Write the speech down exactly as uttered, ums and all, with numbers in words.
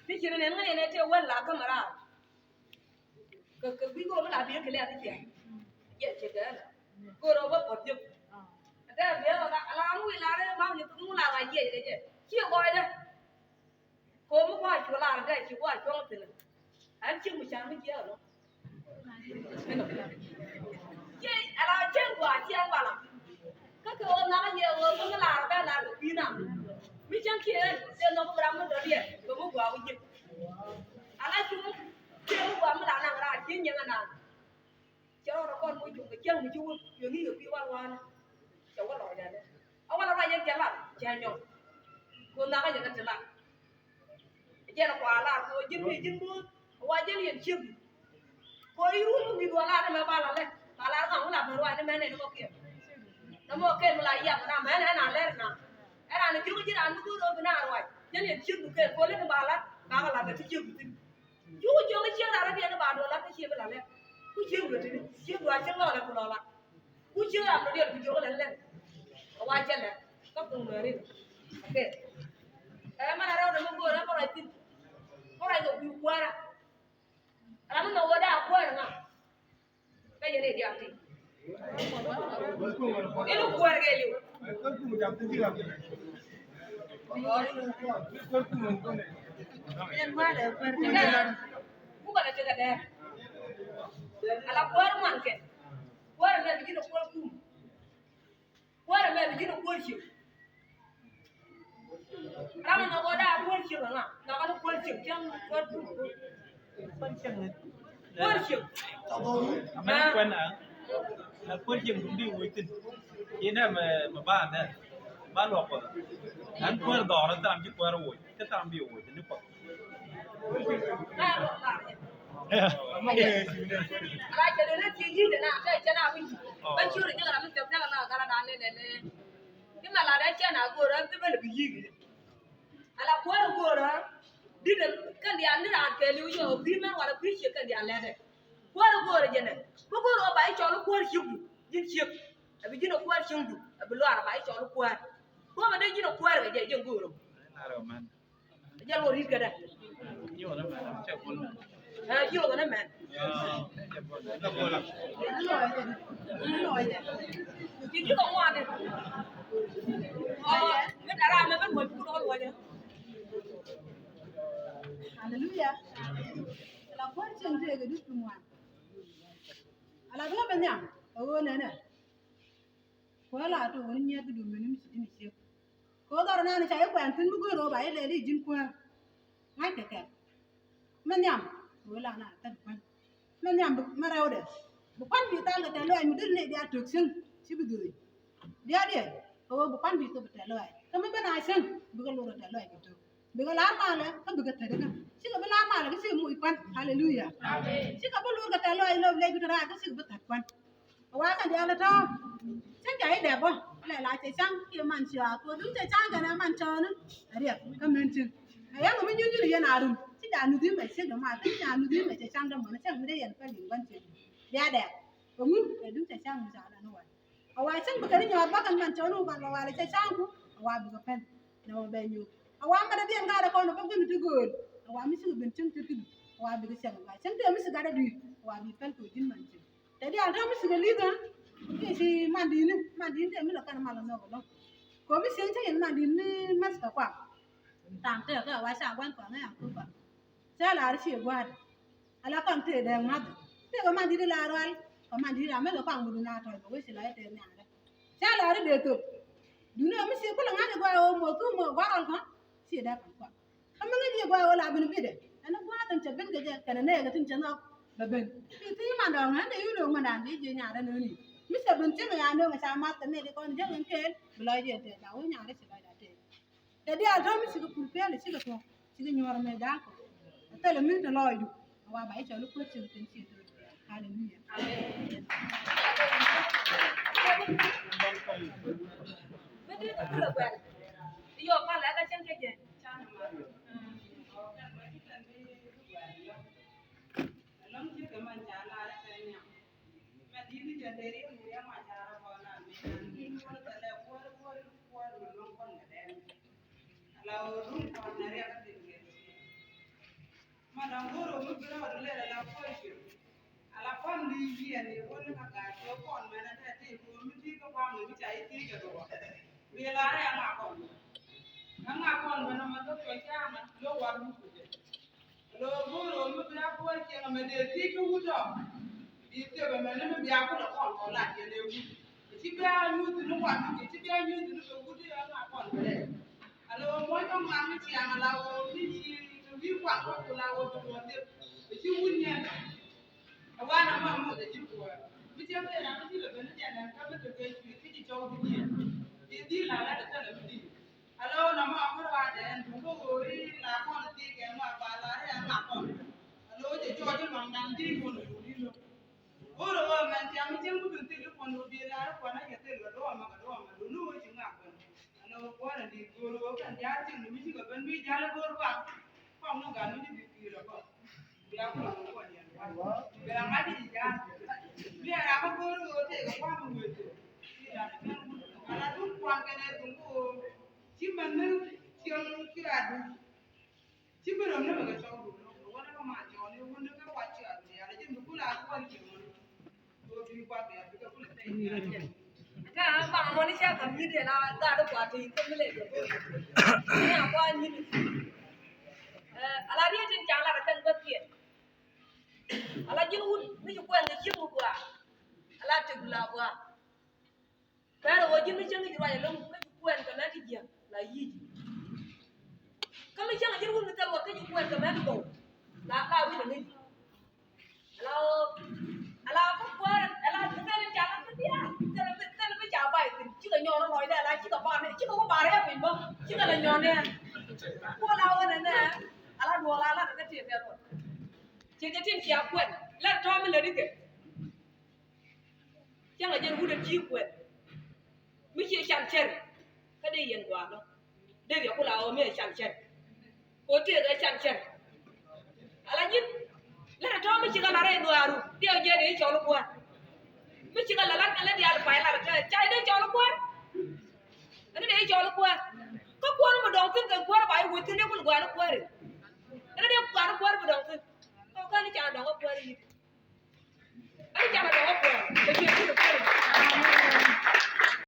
Ti ci ri nɛn ŋäc ɛn ɛ tëë wän la kämɛ raar. Kɛ, kɛ guic kɛ ɣöö mi la biɛ kɛ lɛ̈ɛ̈th i̱ ciɛ. Jiɛc ciɛ kɛ ɛn. Go̱o̱rä wä puɔ̱t jek. Ɛ tɛɛr biɛ ɣä la, la ŋu wi̱i̱ la rɛ ma mi thuk ŋu la ŋa̱c jiɛc kɛ jɛ. Ciɛ gɔɔydɛ. Ko̱o̱m mi gua̱a̱c cu lar dee ci gua̱a̱c cuɔ̱ŋ thi̱n. Ɛn cieŋ mi can mi jiɛɛk ɛlɔ. Ciɛ ala cieŋ gua̱a̱c cieŋ bala. Kä kɛ ɣöö nhɔkä jɛ ɣöö mi lar bɛ lar kɛ kui̱ nam. Mi cäŋ kiɛ dee nhɔk bi ram mi dɔ̱diɛ kɛ mi gua̱a̱k wi̱c ji̱. Ala cuŋ cieŋ mi gua̱a̱k mi la naŋ raar cieŋ nyiɛŋ ɛnan. Cɛ rɔɔdɛ kɔn moc juŋ kɛ cäŋ mi ci wä yöni kɛ kui̱ wal wanɛ. Cɛ wä lɔcdɛ. A wal a ruac yɛn cɛ lat cɛ nyɔk. Kɛ ɣöö nhɔkä jɛ kɛ ti lat. Jɛn kua lar kɛ ɣöö ji̱n mi ji̱n muɔ̱th wa jɛn yɛn ciek. Kɛ ɣöö i̱ run mi wi̱i̱ duɔl lar ɛmɛ ba la lɛ ba lar ŋa̱ŋ mi la ben ruac ni mɛn ɛn mɔ kiɛn. Nɛ mɔ kɛn mi la yiap na mɛn ɛn a lɛr na. Ɛn a ni jiök ji̱n a ni go̱o̱r ɣöö bi na ruac jɛn yɛn ciek du kɛn kɛ ɣöö lɛ ni ba lar ba kɛ lar bɛ ti ciek du thi̱n. Cu jiök i̱ ciek lar rɔ diɛn ni ba duɔl lar kä ciek bi la lɛr. Ku ciek du thi̱n ciek du a ciek lɔɔlɛ ku lɔɔla. Ku ci ram dɔ̱diɛn ku jiök lɛn lɛn. A wa cɛ lɛn kä kuŋ mɛri. Ɛ mɛn a rɛw dɛ mi go̱o̱rä bä ruac thi̱n. Bä ruac kɛ kui̱ kuäärä. Ram mi nɔ wä daa kuäär ŋa. Kä yɛn i̱ diaal ti. I̱ lu kuäär kɛ liw. Bukɛ lɛ tekɛ dɛɛ. Ala kuäär man kɛ. Kuäär mɛ bi ji̱n a kuäär kum. Kuäär ɛmɛ bi ji̱n ɛ kuäär ciëŋ. Ram ɛmɛ kɔ daa kuäär ciëŋ ɛŋa? Ŋakä ni kuäär ciëŋ cäŋ kuäär ciëŋ. Kuäär ciëŋ. Mɛ kuɛn a na kuäär ciëŋ dum di woc thin. Inɛ mɛ mɛ ba nɛ ba luɔk kɔ. Ɛn kuäär dhɔr ɛn tham ci kuäär woc kä tham bi woc ni kɔ. Ala kuäär go̱o̱rä di̱t kɛn diaal ni raan kɛɛliw yɔ kui̱ mɛn wala kui̱ ciek kɛn diaal lɛtɛ. Kuäär go̱o̱rä jɛnɛ bi go̱o̱rä ba i̱ cɔl kuäär ciekdu ji̱n ciek. Abi ji̱n ɛ kuäär ciekdu abi luaar ba i̱ cɔl kuäär. Kuäär ma dee ji̱n ɛ kuäär kɛ jɛ jɛn go̱o̱rä. Jɛ luɔt ri̱t kädä. Ɛ jiök ɛn ɛmɛn. Ci ji̱ kɛ ŋuan di. Ɔ mi dara mɛ ben wä jukun ɔ luɔcɛ. Haleluya. La kuäär cieŋ tëëkɛ di̱t ti ŋuan. Ala bi ŋä ben nhiam ɛ ɣöö nɛnɛ. Kuäär la tok ɣän nyiɛɛth bi duun meni mi ci ji̱n ɛ ciek. Kɛ ɣöö dhɔr ɛnan ca i̱ kuɛn thi̱n mi go̱o̱r ɣöö ba i̱ lɛl i̱ ji̱n kuäär. Ŋa̱ckɛ kɛ mi nhiam kɛ ɣöö la na thäk kuän. Mi nhiam bi mɛ rɛwdɛ bi kuan bi thal kɛ tɛ̈th lɔaac mi deri nɛy diaal tök cieŋ ci bi dhööc. Diaal diɛn kɛ ɣöö bi kuan bi thop tɛ̈th lɔaac kä mi ben a cieŋ bikɛ lor kɛ tɛ̈th lɔaac kɛ tök. Bikɛ la̱r malɛ kä bikɛ thätdä kä cikɛ bi la̱r malɛ kä cikɛ moc kuan. Haleluya. Cikɛ bi lor kɛ tɛ̈th lɔaac lop lɛc bi te raar kä cikɛ bi thät kuan. Wakä diaal tɔ̱. Cä ca i̱ dɛp bä lɛ la cɛ caŋ kiɛ man cɔaa kɛ duŋ cɛ caŋ kɛnɛ man cɔɔni. A riɛk kä mɛn cin a yɛn kɛ mi nyuny nyuny yɛn a rum ci ca nuthi mɛ ciek dɛ ma ci ca nuthi mɛ cɛ caŋ dɛ mɔni cɛ mi dee yɛn pɛl in gua̱n cin. Bia dɛp kɛ ŋu kɛ duŋ cɛ caŋ mi ca lan wal. A wa cin bi kɛn inyɔɔr bä kɛn man cɔɔni wal wal cɛ caŋ ku a wa bikɛ pɛl. Nɛ wä bɛ nyuuk a wa mɛ dee diɛn gat dɛ kɔn bä guini ti gööl a wa mi cikɛ ben cin ti ti a wa bikɛ cɛn a wa cin ti mi ci gat dɛ dui̱r a wa bi pɛl kɛ ji̱n man cin. Tɛ diaal tɔ̱ mi cikɛ li̱th ɣän kiɛ ci mandini mandini tɛ mi lɔ kɛn mal ɣän nhɔk ɛlɔ̱ŋ. Kɛ mi cieŋ cä yɛn mandini mɛth kɛ kuak. Tha̱a̱ŋ tɛɛk kɛ wa ca gua̱n kuak ŋäc aŋ kuak. Cä la̱r ciɛ gua̱a̱r ala kɔn tëë dɛɛk ma̱th. Tëëkɛ mandini la rual kɛ mandini la mɛth kɛ kuak mudun a tɔ̱ bɛ wec ci la yɛ tɛɛk nhiaarɛ. Cä la̱r i̱ dee thop. Duni ɛ mi ciɛ kulɛ ŋa̱c ɛ gua̱a̱r ɛ ɣöö muɔth kä muɔth gua̱a̱r rual kɔn. Ciɛ dee ka̱n kuak. Kä mi ŋäc yɛ gua̱a̱ ɣöö la ben bi̱dɛ ɛn gua̱a̱th ɛn cɛ ben kɛ jɛ kɛnɛ nɛɛkɛ tin cɛ nhɔk bɛ ben. Ti thi̱n man dɔ̱ŋ ɛn de yun ɣöö ŋädan di jiɛ nyaarɛ nööni. Mi cɛ ben cieŋ ya nööŋ ca math kɛ nɛy ti kɔn jäŋ ɛn kɛɛl bi lɔc yɛ tɛth ca wee nyaarɛ ci lɔcda tɛth. Tɛ diaal tɔ̱ mi cikɛ pur piɛl cikɛ tuɔ̱k cikɛ nyuɔ̱ɔ̱r ɛmɛ da̱a̱k kɔ. Ɛ thilɛ mi te lɔcdu. Wa ba i̱ cɔl i̱ kuäär cieŋ kɛn ciɛ to̱l. Haleluya. Amen. Laŋ go̱o̱r ɣöö mi bi rɔɔdu lɛl ala kuɔl cuɛ. Ala kɔn ni yiɛn i̱ wä ni ka gat kɛ kɔn mɛn a tɛt ti i̱ wä mi ti kä kuaŋ ni mi ca i̱ ti kɛ duɔ. Bi la rɛ ŋa kɔn. Ŋa ŋa kɔn mɛn a ma kä cuɛ caŋ a lo war wut kɛ. Lo go̱o̱r ɣöö mi bi a kuɔl cieŋ a mɛ dee ti kä wut ɔ. Bi thep a mɛn a mi bi a kulɛ kɔn kɔ la yɛn ɛ wut. Ci bi a nyuth ni kuan mi ci bi a nyuth ni kɛ wut i̱ ŋa kɔn kɛ. Ala wä muɔ̱c kä ŋuan mi ciaŋ ala wä mi ci ti wi̱i̱ kuan kä ku la wä bi duɔ̱ɔ̱r thil. Bi ci wun niɛn. Ɛ wan ama muɔth ɛ ji̱ kuɔɔr. Mi cɛ kɛ ram mi ci lɛ ben ni jɛn ɛn kä mi te kɛ cui̱ ki ci cɔw bi diɛn. Bi dhil la la te thilɛ mi dhil. Ala wä nama a mur wa dɛn bi wä wä ri la kɔn ti kɛ ma ba la ri a ŋa kɔn. Ala wä cɛ cɔw ci luaŋ daŋ di kɔn wä ri lo. Go̱o̱rä ɣöö mɛn tiam mi cieŋ mi ben thil i̱ kuɔn wä bi lar i̱ kuɔn a cɛ thil kɛ duɔ̱ɔ̱mɛ kɛ duɔ̱ɔ̱mɛ duuni wä ci ŋa̱k ben. Ɛn ɣöö kuɔn in di̱i̱t go̱o̱rä ɣöö kɛn diaal cieŋ ni mi cikɛ ben bi jal i̱ go̱o̱r gua̱a̱k. Kɔn ni gat mi ci bi pi̱i̱r ɛ kɔn. Bia kuɔn wä kuɔn yɛn kuɔn bia ŋa̱c i̱ ja̱a̱n. Bia ram mi go̱o̱rä ɣöö tëëkɛ kua̱r mi wëë thil. Bia ram mi ben wut ala duŋ kua̱n kɛn ɛ duŋ ɣöö ci mɛn ni cieŋ ci a duŋ. Ci bi röm ni bɛ kɛ cɔw duun ni wä ni kɛ ma cɔw ni wä ni kɛ kuac ci a duun yal a jin bi kula kuɔn ci wä ni. Kɛ bi kuac bia bi kɛ kula tɛy ni a jin. Ka ba mɔ ni ca kam ni de la ga do kuac ti kɛ mi le kɛ. Ni a kuac ni. Ala riet tin ca la kɛ kɛn bä kiɛ. Ala jin wut mi ci kuɛn kɛ ci mu gua. Ala te gula gua. Bɛr ɛ ɣöö ji̱n mi cäŋ i̱ ruac ɛlɔ̱ŋ kä ci kuɛn kɛ mɛ ti jiäk la yic. Kä mi cäŋ ji̱n wun mi thil wä kä ci kuɛn kɛ mɛ ti gɔw la la wi̱c ɛ ŋi̱c. Ala ɣöö ala kä kuäär ala thil ca la kä diaal thil mi thil mi ca bay thi̱n cikɛ nyɔɔn rɔ lɔcdɛ ala cikɛ bar ni cikɛ wä bar rɛp piny bä cikɛ la nyɔɔn nɛ. Kuɔ la wä nɛ nɛ ala duɔl ala kä tiɛth ɛ kɔ. Cikɛ tin cia kuɛn la tɔ̱ mi lät ikɛ. Cäŋ a jɛn wut ɛ ji̱ kuɛn. Mi ciɛ can cɛr kä dee yɛn gua̱a̱r lɔ. Dee riɛk ku la ɣöö mi ɛ can cɛr. Kɛ ɣöö tëëk ɛ can cɛr. Ala ji̱n lɛn ɛ tɔ̱ mi cikɛ la rɛy dhuaaru dee ɛ jɛ dee cɔl kuäär. Mi cikɛ la lat kɛ lät diaal pay lat kɛ ca dee cɔl kuäär. Ɛn dee cɔl kuäär. Kä kuäär mi dɔŋ thi̱n kɛ kuäär ba i̱ wut thi̱n dee kul gua̱a̱r kuäär. Ɛn dee gua̱a̱r kuäär mi dɔŋ thi̱n. Kɛ ɣöö kä ni ca dɔŋ kuäär i̱. Ɛn ca dɔŋ kuäär kɛ ciɛ kul kuäär.